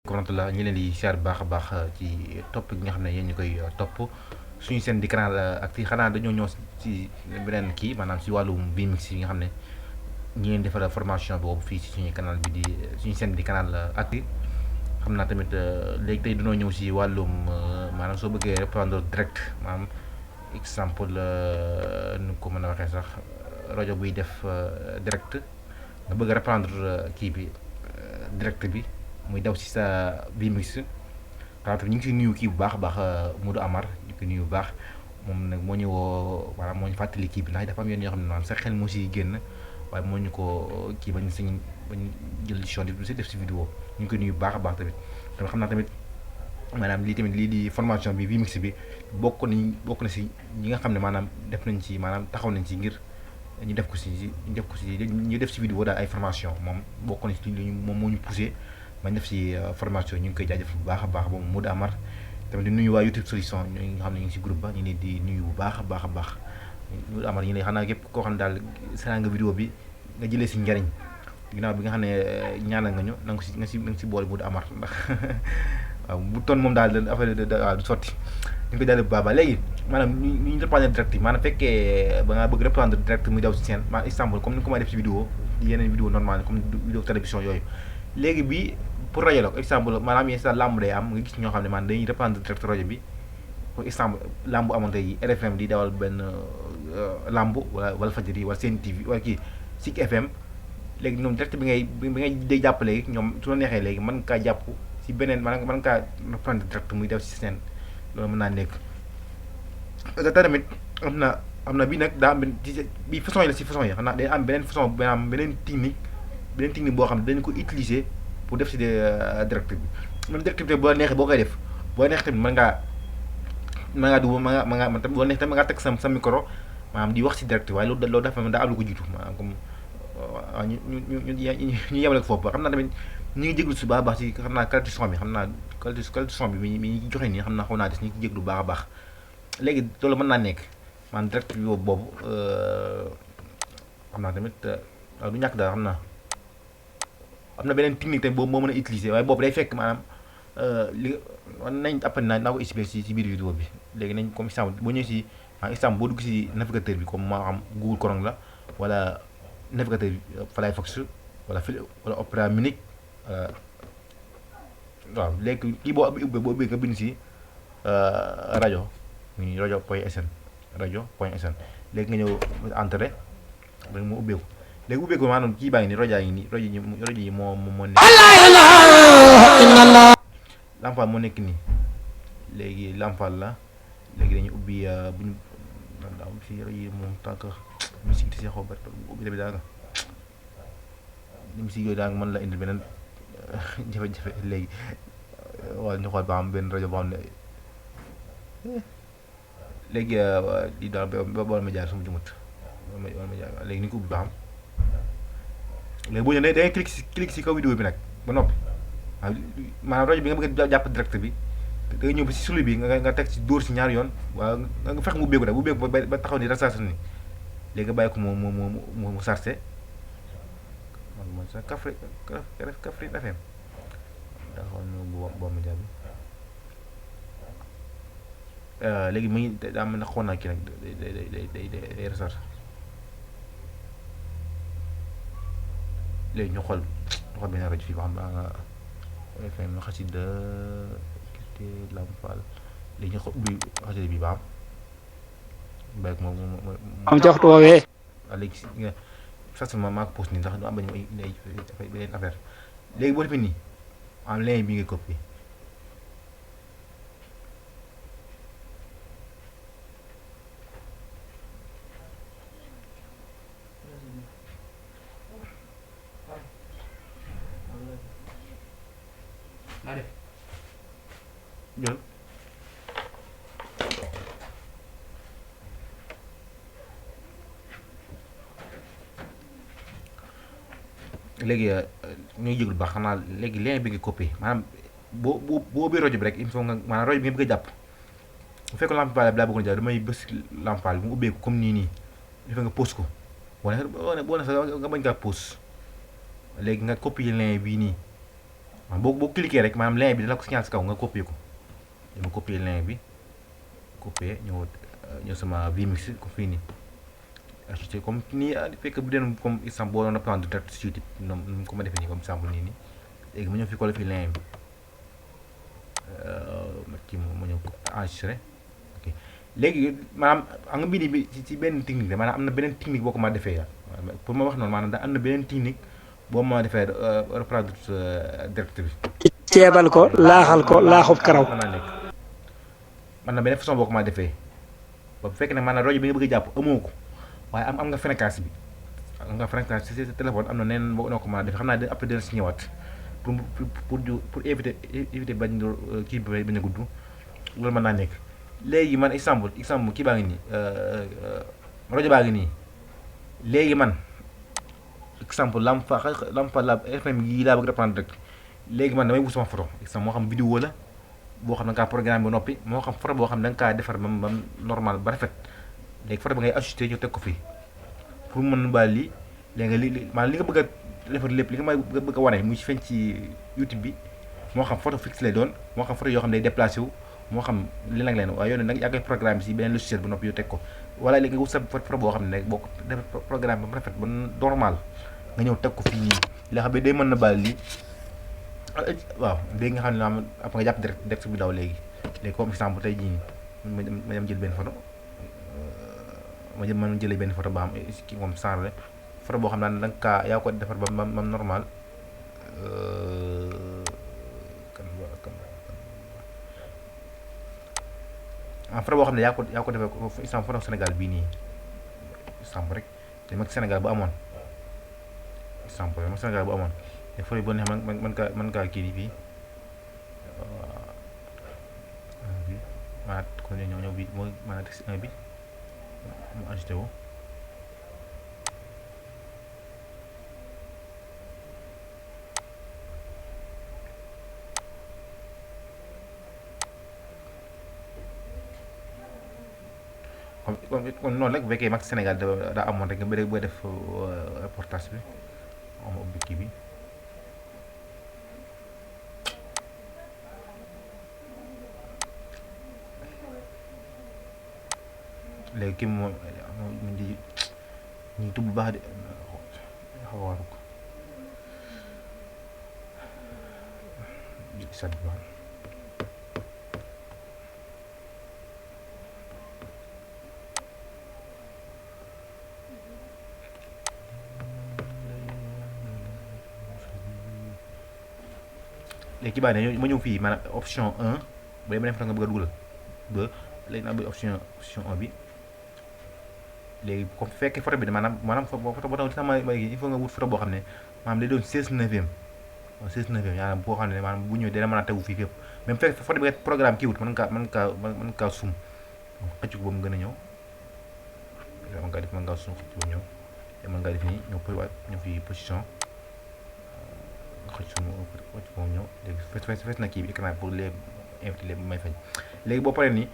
la ñu leen di siyaar bu baax a baax ci topp gi nga xam ne yéen ñu koy topp suñu seen di canal Actu xanaa dañoo ñëw ci beneen kii maanaam si wàllum Vmix yi nga xam ne ñi leen defal formation boobu fii si suñu canal bi di suñu seen di canal Actu xam naa tamit léegi tey dañoo ñëw si wàllum maanaam soo bëggee reprendre direct maanaam exemple nu ko mën a waxee sax rajo buy def direct nga bëgg reprendre kii bi direct bi muy daw si sa Vmix xanaa ñu ngi si nuyu kii bu baax a baax Modou Amar ñu ko nuyu bu baax moom nag moo ñu woo maanaam moo ñu fàttali kii bi ndax dafa am yoon yoo xam ne maanaam sa xel moo siy génn waaye moo ñu ko kii bañ sañ bañ jël décision di si def si vidéo ñu ngi ko nuyu bu baax a baax tamit xam naa tamit maanaam lii di formation bi Vmix bi bokk na si ñi nga xam ne maanaam def nañ ci maanaam taxaw nañ ci ngir ñu def ko si vidéo daal ay formation moom bokk na si moom moo ñu poussé bañ def si formation ñu ngi koy jaajëf bu baax a baax moom Modou Amar tamit di nuyu waa YouTube solution ñi nga xam ne ñu ngi si groupe ba ñu ne di nuyu bu baax a baax a baax Modou Amar ñu ne xanaa képp koo xam ne daal seetaan nga vidéo bi nga jëlee si njariñ ginnaaw bi nga xam ne ñaanal nga ñu na nga si boole Modou Amar ndax waaw bu toon moom daal affaire waaw du sotti ñu ngi koy daal bu baax léegi maanaam ñu reprendre direct yi maanaam fekkee ba nga bëgg reprendre direct muy daw si seen maanaam exemple comme ni ko may def si vidéo yeneen vidéo normal comme vidéo télévision yooyu léegi bi pour rajo la exemple maanaam yéen sa làmb day am nga gis ñoo xam ne maanaam dañuy reprendre direct rajo bi pour exemple làmb amoon tey RFM di dawal benn làmb wala Walfadjri wala Sen TV wala kii Zik FM léegi ñoom direct bi ngay day jàpp léegi ñoom su la neexee léegi mën kaa jàpp si beneen mën kaa reprendre direct muy def si seen loolu mën naa nekk te tamit am na bii nag daa am bi façon yi la si façon yi xam naa day am beneen façon beneen technique boo xam ne dañu ko utiliser pour def si direct bi même direct bi boo neexee boo koy def boo neexee tamit mën ngaa dugg mën ngaa tamit boo neexee tamit mën ngaa teg sa micro maanaam di wax si direct waaye loolu dafa daa am lu ko jiitu maanaam comme waaw ñu yemale ko foofu xam naa tamit ñu ngi jéglu si baax a baax si xam naa qualité son bi xam naa qualité son bi mi joxe nii xam naa xaw naa des ñu ngi jéglu baax a baax léegi loolu mën naa nekk maanaam direct bi boobu xam naa tamit du ñàkk daal xam naa am na beneen technique tamit boobu moo mën a utiliser waaye boobu day fekk maanaam li nañ après naa ko expliquer si biir vidéo bi léegi nañ comme exemple boo ñëwee si exemple boo dugg si navigateur bi comme maa xam Google Chrome la wala navigateur bi Firefox wala Opera Mini waaw léegi kii boo ubbee nga bind si rajo muy rajo.sn léegi nga ñëw entrée rek mu ubbeeku léegi ubbeeku maanaam kii baa ngi nii rajo yi moo nekk Lamfal moo nekk nii léegi Lamfal la léegi dañuy ubbi bu ñu daaw si rajo yi moom tant que musique di si xaw bari ubbi tamit daa nga musique yooyu daa nga mën la indil beneen jafe-jafe léegi wala ñu xool ba am benn rajo boo xam ne léegi di daal ba ma jaar su ma jumut wala ma jaar léegi ni ñu ko ubbi ba xam léegi boo ñëwee da ngay clique si kaw vidéo bi nag ba noppi waaw maanaam rajo bi nga bëgg a jàpp direct bi da ngay ñëw ba si sulu bi nga teg si dóor si ñaari yoon waaw nga fex mu ubbeeku nag bu ubbeeku ba taxaw ni rasas ni léegi nga bàyyi ko mu sarse man mooy sax Kaffrine FM da xool boo ma jàpp léegi mu ngi daa mel ne xool naa kii nag day rasar léegi ñu xool benn rajo fii ba xam naa FM xasida kite Lamfal léegi ñu xool ubbi xasida bi ba xam bàyyi ko am ca waxtu woowee léegi nga sas maa ko post nii ndax du am bañ ay beneen affaire léegi boo defee nii am lien bi nga copier jël léegi ñuy jéglu baax xanaa léegi lien bi nga copier maanaam boo ubbee rajo bi rek il faut nga maanaam rajo bi nga bëgg a jàpp bu fekkoon Lamfal bi laa bëggoon jàpp damay bës Lamfal bi mu ubbeeku comme nii il faut nga pause ko boo ne sax nga bañ kaa pause léegi nga copier lien bii nii maanaam boo cliquer rek maanaam lien bi dina ko signal si kaw nga copier ko dama copier lien bi copier ñëw sama vmix ko fii nii ajouté comme nii fekk bu deen comme exemple boo doon reprendre direct si YouTube noonu ko ma defee nii comme exemple nii léegi ma ñëw fi coller fi lien bi ma ñëw enregistré ok léegi maanaam am nga mbir bi ci benn technique la maanaam am na beneen technique boo ko ma defee pour ma wax noonu maanaam da am na beneen technique boo ma defee reprendre direct bi ceebal ko laaxub karaw mën naa nekk man na beneen façon boo ko ma defee ba bu fekkee ne maanaam rajo bi nga bëgg a jàpp amoo ko waaye am nga fréquence bi am nga fréquence ci sa téléphone am na neen boo noo ko mën a defee xam naa après dina si ñëwaat pour éviter bañ kii bi bañ a gudd loolu mën naa nekk léegi man exemple kii baa ngi nii rajo baa ngi nii léegi man exemple Lampa Lab FM yi laa bëgg reprendre rek léegi man damay wut sama photo exemple moo xam vidéo la boo xam ne da nga kaa programme ba noppi moo xam photo boo xam ne da nga kaa defar ba normal ba rafet léegi photo bi ngay ajusté ñu teg ko fii pour mën baal lii léegi maanaam li nga bëgg a defar lépp li nga bëgg a wane muy feeñ ci YouTube bi moo xam photo fixe lay doon moo xam photo yoo xam ne day déplacé wu moo xam li nag leen waaye yow nag yaa koy programme si beneen logiciel bu noppi yu teg ko wala léegi nga wut sa photo boo xam ne nag boo ko def programme ba mu rafet ba normal nga ñëw teg ko fii nii li xam ne day mën na baal lii waaw léegi nga xam ne maanaam après nga jàpp direct bi daw léegi comme exemple tey jii nii ma dem jël benn photo ma jëlee benn photo ba xam kii moom sans la photo boo xam ne da nga kaa yaa ko defar ba normal photo boo xam ne yaa ko defee exemple photo Sénégal bii nii exemple rek te mag Sénégal bu amoon exemple mag Sénégal bu amoon te photo yi boo neexee mën kaa kii fii maanaam kon ñëw bi mooy maanaam texte 1 bi mu ajouté wu comme noonu rek bu fekkee mag Sénégal daa amoon rek nga bëri booy def reportage bi am ubbi kii bi léegi kii moom mu di ñu tub bu baax de xaw waru ko sat bu baax léegi ci baax ne ma ñëw fii maanaam option 1 bu dee beneen photo nga bëgg a dugal ba léegi naa bëgg option 1 bi léegi comme fekkee photo bi maanaam photo boo tax ma il faut nga wut photo boo xam ne maanaam day doon 16/9 16/9 maanaam boo xam ne maanaam bu ñëwee dina mën a tegu fii fépp même fekk photo bi nga programme kii wut mën kaa sum xëcc ko ba mu gën a ñëw mën ngaa sum xëcc ba mu ñëw te mën ngaa def nii ñëw fii position xëcc suñu xëcc moom ñëw léegi fees na kii bi écran pour les invité les may fañ léegi boo paree nii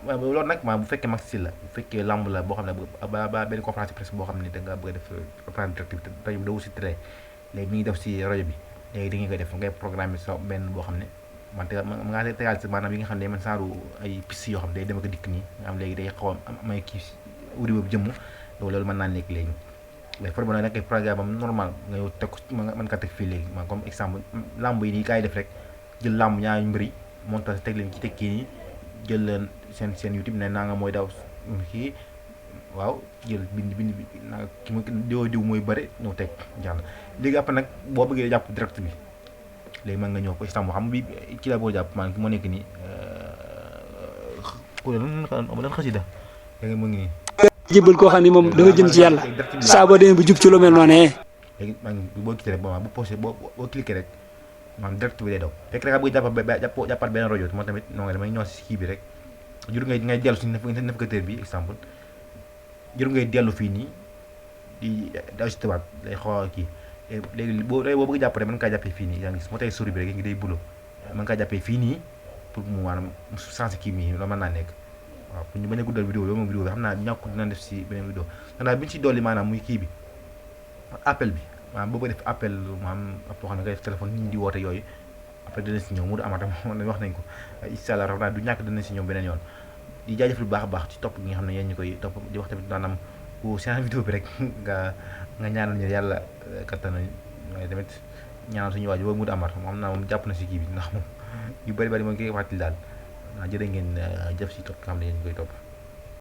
loolu nag bu fekkee maxi la bu fekkee lamb la boo xam ne ba benn conférence de presse boo xam ne da nga bëgg a def reprendre direct rajo bi dawu si télé léegi mi ngi def si rajo bi léegi da ngeen koy def ngay programme sa benn boo xam ne man ngaa tegal si maanaam yi nga xam ne man saaru ay piste yoo xam ne day dem ak dikk nii nga xam léegi day xaw a am ay kii wuri boobu jëmm loolu mën naa nekk léegi léegi photo boobu nag ay programme am normal nga yow teg ko mën kaa teg fii léegi man comme exemple lamb yi nii kaay def rek jël lamb ñaari mbëri montage teg leen ci teg kii nii jël leen seen YouTube ne naa nga mooy daw kii waaw jël bind bi naa ki ma diw mooy bëri ñëw teg jàll léegi après nag boo bëggee jàpp direct bi léegi mën nga ñëw ko exemple xam bi ci la boo jàpp maanaam ki moo nekk nii ku lan xasida léegi mu ngi nii jibal koo xam ne moom dafa jëm ci yàlla saa boo demee bu jub ci lu mel noonu léegi maa ngi boo cliqué rek bu posé boo cliqué rek maanaam direct bi day daw fekk rek bëgg jàppaat benn rajo moom tamit noonu damay ñëw si kii bi rek jur ngay dellu si navigateur bi exemple jur ngay dellu fii nii di ajusté waat day xaw a kii léegi boo bëgg jàpp rek mën ngaa jàppee fii nii yaa ngi gis moo tey souris bi rek ngi day bulo mën ngaa jàppee fii nii pour mu maanaam sensé kii bi loolu mën naa nekk waaw pour ñu bañ a guddal vidéo loolu moom vidéo bi xam naa ñàkk dina def si beneen vidéo xanaa bi ñu si dolli maanaam muy kii bi appel bi maanaam boo koy def appel maanaam boo xam ne nga def téléphone nit ñi di woote yooyu après dina si ñëw mu du amata moom wax nañ ko incha allah rabi du ñàkk dina si ñëw beneen yoon di jaajëfal bu baax a baax ci topp gi nga xam ne yéen ñu koy topp di wax tamit maanaam ku seen vidéo bi rek nga ñaanal ñu yàlla kattan waaye tamit ñaanal suñu waaj boobu mu du amar moom xam naa moom jàpp na si kii bi ndax moom yu bëri bëri moo ngi koy fàttali daal jërë ngeen jëf si topp nga xam ne yéen ñu koy topp